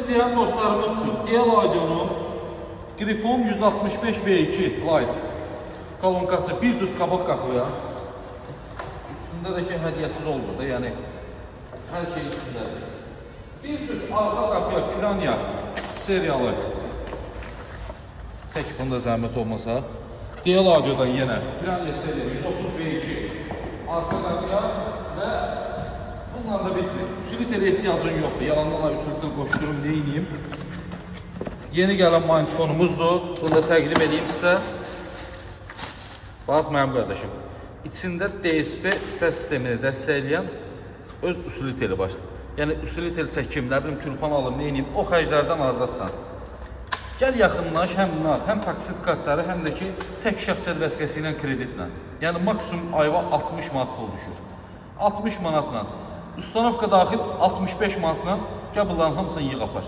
istəyən dostlarımız üçün DL Audio'nun Grifon 165 V2 Lite kolonkası bir cüt qabaq qapıya. Üstündə də ki hədiyyəsiz oldu da, yəni hər şey içindədir. Bir cüt arxa qapıya Piranha seriyalı. Çək bunu da zəhmət olmasa. DL Audio'dan yenə Piranha seriyalı 130 V2 arxa qapıya və bununla da bitmir. Üsülitələ ehtiyacın yoxdur. Yalandan da üsülitə qoşdurum, neyniyim? Yeni gələn magnetofonumuzdur. Bunu da təqdim edeyim sizə. Bax mənim qardaşım. İçində DSP səs sistemini dəstəkləyən öz usuliteli var. Yəni usulitel çəkim, nə bilim türpan alım, neyniyim, o xərclərdən azadsan. Gəl yaxınlaş, həm nağd, həm taksit kartları, həm də ki tək şəxsiyyət vəsiqəsi ilə kreditlə. Yəni maksimum ayva 60 manat pul düşür. 60 manatla. Ustanovka daxil 65 manatla gəl bunların hamısını yığ apar.